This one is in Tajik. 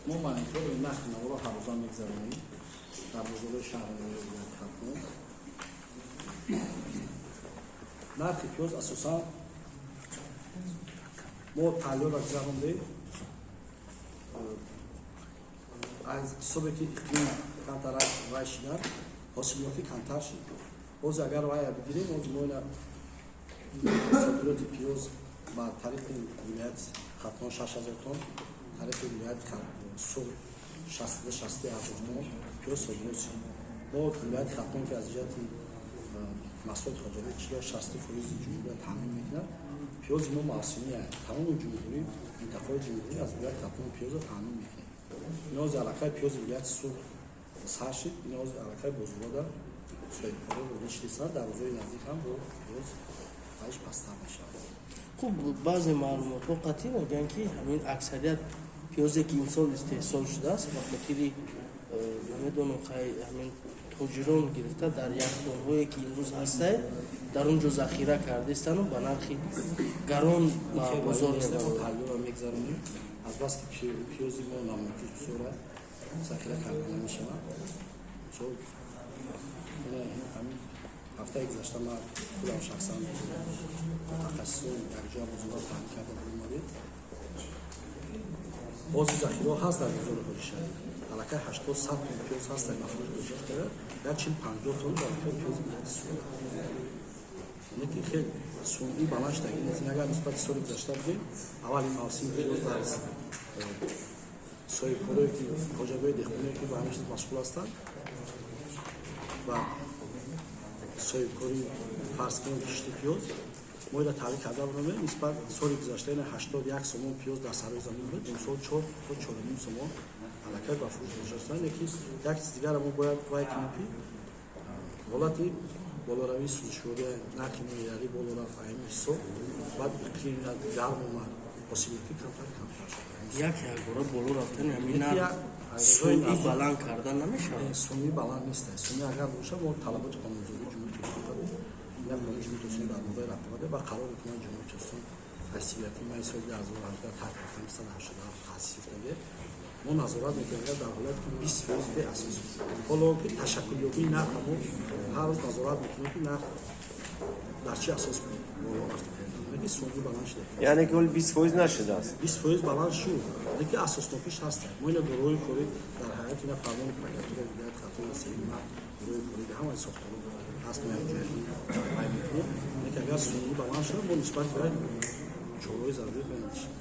Мо мониторинги нархи наворо ҳаррӯза мегзаронем дар бозорҳои шаҳри вилояти Хатлон. Нархи пиёз асосан мо таҳлилро гузарондем, аз ҳисобе ки иқлим камтар вай шидан, ҳосилнокӣ камтар шид. Боз агар вая бигирем, боз мо ина содироти пиёз ба тариқи вилояти Хатлон 6000 тонн, тариқи вилояти Суғд 62-63 ҳазор тонн пиёз содирот шид. Мо вилояти Хатлон, ки аз ҷиҳати маҳсулоти хоҷагӣ 40-60 фоизи ҷумҳуриро таъмин мекунад, пиёзи мо мавсимия. Тамоми ҷумҳурӣ, минтақаҳои ҷумҳурӣ аз вилояти Хатлон пиёзро таъмин мекунем. Инози аллакай пиёзи вилояти Суғд сар шид, инози аллакай бозорҳода соҳибкоро ворид шидистанд. Дар рӯзҳои наздик ҳам бо пиёз вайш пасттар мешавад. Хуб, баъзе маълумотҳо қатъӣ мегӯянд, ки ҳамин аксарият пиёзе, ки имсол истеҳсол шудааст, ба хотири намедонам, хай, ҳамин тоҷирон гирифта, дар яхдонҳое, ки имрӯз ҳастае, дар он ҷо захира кардаистану ба нархи гарон ба бозор мебаранд. Таҳлилро мегзаронем. Азбаски пиёзи мо намунакиш бисёр аст, захира карда намешавад. Ҳамин ҳафтаи гузашта ман худам шахсан мутахассисон якҷоя бозорро таҳлил карда омадем. Бози захираҳо ҳаст дар бозори ҳоҷишариф, аллакай 80-100 тонн пиёз ҳаст дар мафрӯш гузошта, як 40-50 тонн дар пиёзи вилояти Суғд. Яъне ки хел сунъӣ баланд шудаги нест. Агар нисбати соли гузашта бигем, аввали мавсими пиёз дар соҳибкорое ки, хоҷагиҳои деҳқоное, ки ба ҳамин чиз машғул ҳастанд ва соҳибкорӣ, фарз кунем, кишти пиёз, мо ира таҳлил карда будем, нисбат соли гузашта ина 81 сомон пиёз дар сарои замин буд, имсол 4 то 4,5 сомон аллакай ба фурӯш гузошта. Ки як чиз дигара мо бояд вай кунем, ки ҳолати болоравии сӯзишворӣ, нархи минералӣ боло рафт, ҳамин ҳисоб баъд иқлим гарм омад, ҳосилнокӣ камтар камтар шуд. Як якбора боло рафтани ҳамин нарх сунъӣ баланд карда намешавад? Сунъӣ баланд нест. Сунъӣ агар боша, мо талаботи қонунгузории Ҷумҳурии Тоҷикистон дорем. Ина Қонуни Ҷумҳурии Тоҷикистон дар бораи рақобат ва қарори Ҳукумати Ҷумҳурии Тоҷикистон аз 31 майи соли 2018 таҳти рақами 187 таъсис ёфтагӣ, мо назорат мекунем. Агар дар ҳолате ки 20 фоиз беасос, ҳоло ки ташаккулёбии нарх, мо ҳар рӯз назорат мекунем, ки нарх дар чӣ асос боло рафта, ки сунъӣ баланд шуда. Яъне ки ҳоли 20 фоиз нашудааст? 20 фоиз баланд шуд, лекин асоснокиш ҳаст. Мо ина гурӯҳи корӣ дар ҳайати ина фармони прокуратураи вилояти Хатлон аз 3 март, гурӯҳи корӣ ҳамаи сохторо ҳаст, мо якҷоягӣ вай мекунем. Лекин агар сунъӣ баланд шуда, мо нисбати вай чораҳои зарурӣ меандешем.